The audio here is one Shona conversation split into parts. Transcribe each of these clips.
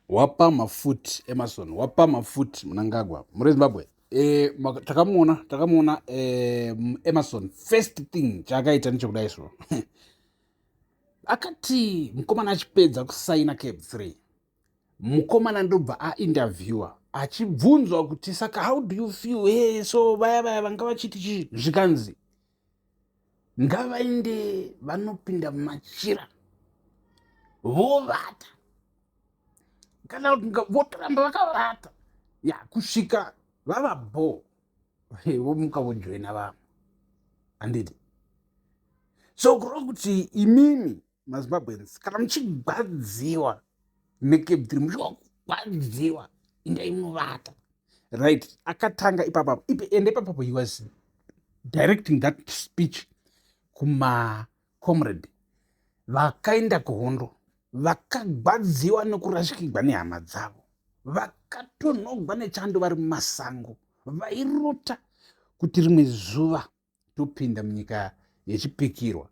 Wapamha futi Emerson, wapamha futi Mnangagwa muri Zimbabwe. Takamuona Emerson. First thing chaakaita ndechekudai so, akati mukomana achipedza kusaina CAB 3, mukomana ndobva ainterviewa achibvunzwa kuti, "Saka how do you feel?" Hey, so vaya vaya vanga vachiti chii, zvikanzi ngavaende vanopinda mumachira vovata, kana kuti votoramba vakavata ya kusvika vava bo, vomuka vojoina vamwe, handiti? So kureva kuti imimi maZimbabweans, kana muchigwadziwa neCAB 3, muchigwadziwa, indai munovata, right? Akatanga ipapapo, ende ipapapo he was directing that speech kumacomrade vakaenda kuhondo, vakagwadziwa nekurashikirwa nehama dzavo, vakatonhogwa nechando vari mumasango, vairota kuti rimwe zuva topinda munyika yechipikirwa,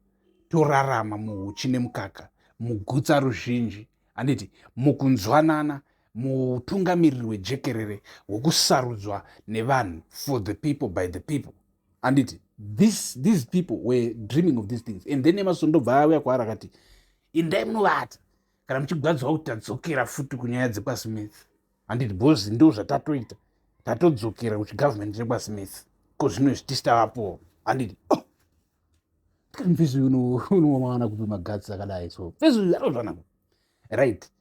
torarama muuchi nemukaka, mugutsa ruzhinji, handiti, mukunzwanana, mutungamiriri wejekerere hwekusarudzwa nevanhu, for the people, by the people, handiti? These people were dreaming of these things, and then Emerson ndobva auya kwaari akati, "Indai munovata kana muchigwadziwa kuti tadzokera futi kunyaya dzekwaSmith, handiti? Because ndo zvatatoita, tatodzokera kuchigovernment chekwaSmith ko zvino izvi tisi tavapo, handiti?" Oh! Tikati mufesi unowana kupi maguts akadai? So mufesi uyu anozvana, right?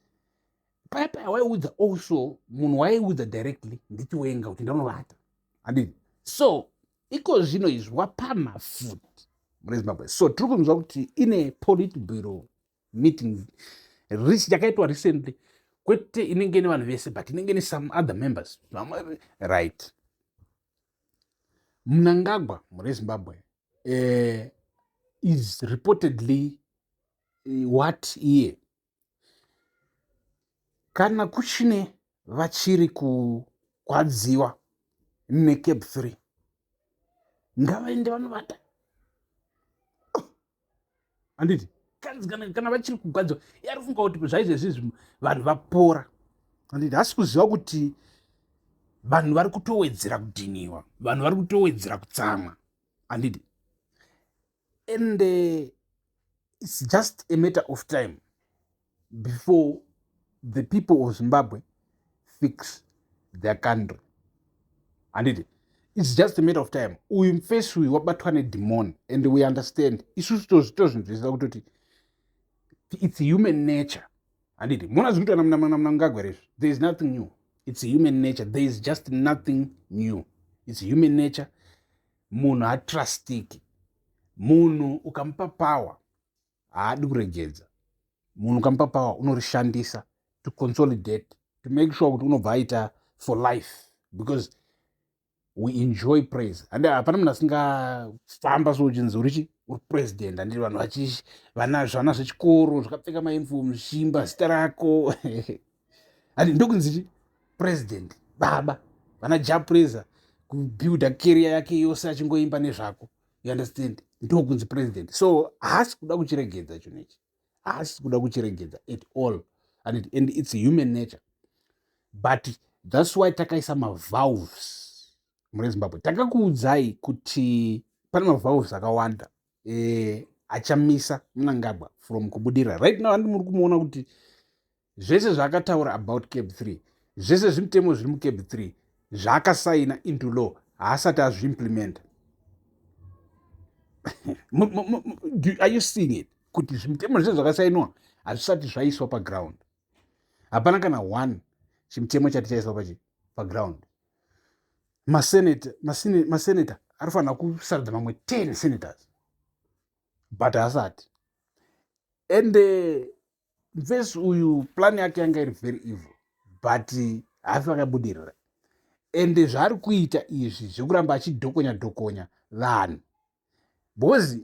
Paya paya waiudza also munhu waiudza directly ndiChiwenga kuti ndanovata, handiti? So iko zvino izvi wapamha futi mune Zimbabwe. So tiri kunzwa kuti ine Politburo meeting yakaitwa recently, kwete inenge ine vanhu vese, but inenge ine some other members, right? Mnangagwa mune Zimbabwe is reportedly what iye kana kuchine vachiri kugwadziwa neCAB 3, ngavaende vanovata, handiti? Kana vachiri kugwadziwa, iye ari kufunga kuti zvaizvezvizvi vanhu vapora, handiti? Hasi kuziva kuti vanhu vari kutowedzera kudhiniwa, vanhu vari kutowedzera kutsamwa, handiti? And it's just a matter of time before the people of Zimbabwe fix their country, handiti? It's just a matter of time. Uyu mufesi uyu wabatwa nedemon, and we understand isusu, tozvinzwisisa kutoti it's human nature, handiti? Muna zviri kuitwa naMnangagwa rezvi, there is nothing new. It's human nature. There is just nothing new. It's human nature. Munhu hatrustiki. Munhu ukamupa power, haadi kuregedza. Munhu ukamupa power, unorishandisa to consolidate, to make sure kuti unobva aita for life, because we enjoy praise. Handi hapana munhu asingafamba so uchinzi urichi uri president, handiti? Vanhu vachivana, zvana zvechikoro zvakapfeka mauniform zvichiimba zita rako, handi? Ndokunzi chi president baba. Vana Jah Prayzah, kubuilda career yake yose achingoimba nezvako, you understand? Ndokunzi president. So haasi kuda kuchiregedza chinhu ichi, haasi kuda kuchiregedza at all, and it's human nature. But that's why takaisa mavalves mune Zimbabwe. Takakuudzai kuti pane mavalves akawanda achamisa Mnangagwa from kubudirira right now. Handi muri kumuona kuti zvese zvaakataura about CAB 3, zvese zvimutemo zviri muCAB 3 zvaakasaina into law, haasati azviimplementa? Are you seeing it, kuti zvimutemo zvese zvakasainwa hazvisati zvaiswa paground? Hapana kana one chimutemo chati chaiswa pachi paground. Maseneta arifanira kusarudza mamwe 10 senators, but haasati. Ende mufesi uyu plan yake yanga iri very evil, but haafi vakabudirira. Ende zvaari kuita izvi zvekuramba achidhokonya dhokonya vanhu, because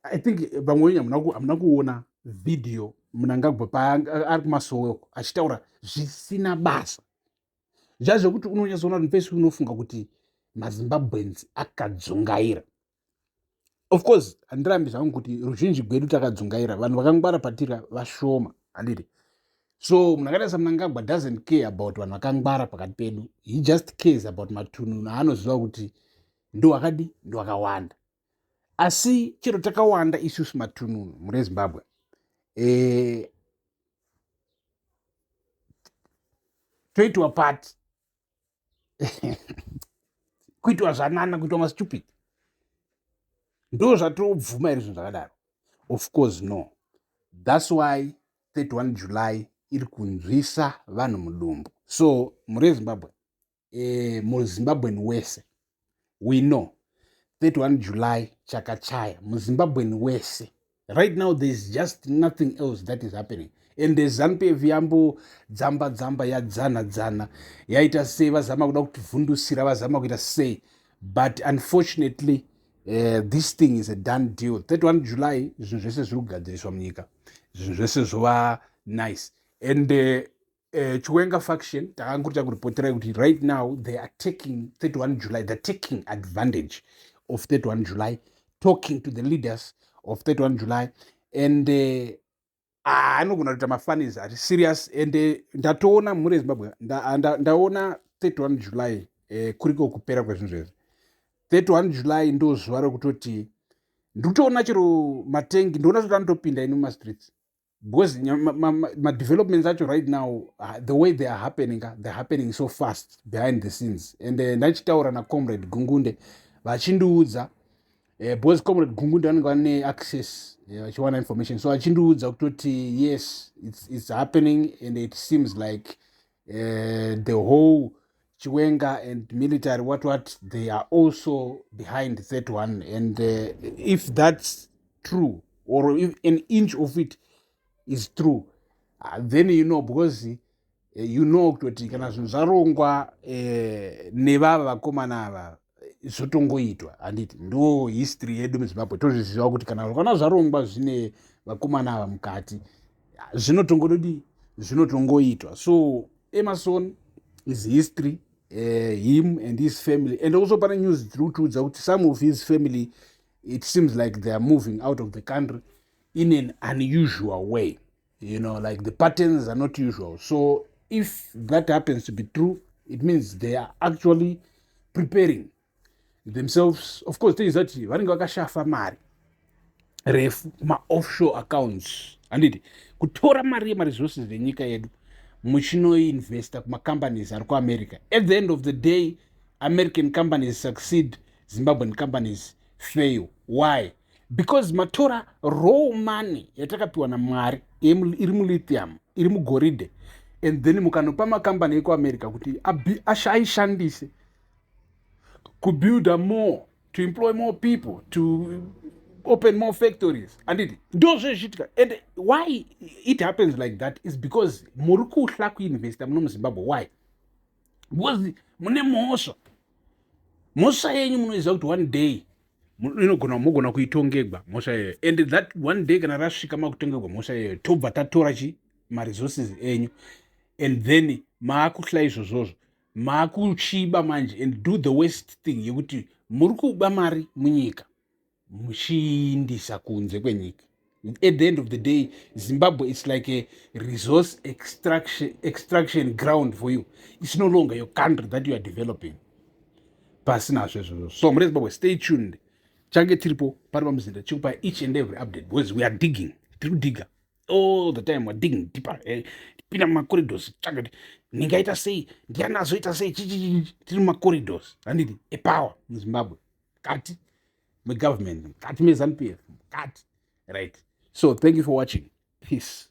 I think vamwe venyu hamuna kuona vhidhiyo Mnangagwa paari kumasoweko achitaura zvisina basa, zvazvekuti unonyatsoona kuti mufesi unofunga kuti maZimbabweans akadzungaira. Of course, handirambi zvangu kuti ruzhinji gwedu takadzungaira. Vanhu vakangwara patiri vashoma, handiti? So munhu akaita saMnangagwa doesn't care about vanhu vakangwara pakati pedu. He just cares about matununu aanoziva kuti ndo akadi, ndo akawanda. Asi chero takawanda isusu matununu mune Zimbabwe, toitwa pati, kuitwa zvanana, kuitwa mastupid. Ndo zvatobvuma here zvinhu zvakadaro? Of course no. That's why 31 July iri kunzwisa vanhu mudumbu. So mure Zimbabwe, muZimbabwean wese, we know 31 July chakachaya muZimbabwean wese. Right now there is just nothing else that is happening, and the ZANU PF yambo dzamba dzamba, yadzana dzana, yaita sei, vazama kuda kutivhundusira, vazama kuita sei, but unfortunately this thing is a done deal. 31 July zvinhu zvese zviri kugadziriswa munyika, zvinhu zvese zvova nice. And Chiwenga faction, takangoti takuripoterai kuti right now they are taking 31 July, they're taking advantage of 31 July, talking to the leaders of 31 July, and anogona kuita mafunnies ari serious. And ndatoona mhuri yeZimbabwe, ndaona 31 July kuriko kupera kwezvinhu zvezvi. 31 July ndo zuva rekutoti ndikutoona chero matengi, ndoona kuti anotopinda ini mumastreets, because madevelopments acho right now, the way they are happening, they're happening so fast behind the scenes. And ndachitaura nacomrade Gungunde, vachindiudza, because Comrade Gungunde vanenge vane access, vachiwana information, so vachindiudza kutoti yes, it's happening, and it seems like the whole Chiwenga and military, what, they are also behind 31. And if that's true, or if an inch of it is true, then you know, because you know kutoti kana zvinhu zvarongwa nevava vakomana ava, zvotongoitwa, handiti? Ndo history yedu muZimbabwe, tozviziva kuti kana zvarongwa zvine vakomana ava mukati, zvinotongododi, zvinotongoitwa. So Emerson is history, him and his family. And also pane news dziri kutiudza kuti some of his family, it seems like they are moving out of the country in an unusual way, like the patterns are not usual. So if that happens to be true, it means they are actually preparing themselves. Of course, things that vanenge vakashafa mari refu kumaoffshore accounts, handiti? Kutora mari yemaresources enyika yedu muchinoinvesta kumacompanies ari kuAmerica. At the end of the day, American companies succeed, Zimbabwean companies fail. Why? Because matora raw money yatakapiwa naMwari, iri mulithium, iri mugoridhe, and then mukanopa makambani ekuAmerica kuti aishandise kubuilda more, to employ more people, to open more factories, anditi? Ndo zvezviitika. And why it happens like that is because muri kuhla kuinvesta muno muZimbabwe. Why? Because mune mhosva. Mhosva yenyu munoziva kuti one day inogona, mugona kuitongegwa mhosva iyoyo. And that one day kana rasvika, makutongegwa mhosva iyoyo, tobva tatora chi maresources enyu, and then maakuhla izvozvozvo, maakuchiba manje and do the worst thing yekuti muri kuba mari munyika muchiindisa kunze kwenyika. At the end of the day, Zimbabwe is like a resource extraction ground for you. It's no longer your country that you are developing. Pasinazvo izvozvo. So mure Zimbabwe, stay tuned. Change tiripo pari pamuzinda chikupa each and every update, because we are digging, tiri kudhiga all the time. We're digging deeper, pinda mumacorridors, tsvaga kuti ndingaita sei, ndiani azoita sei, chichichi. Tiri mumacorridors, handiti, epower muZimbabwe, mukati megovernment, mukati meZANU PF, mukati, right? So thank you for watching. Peace.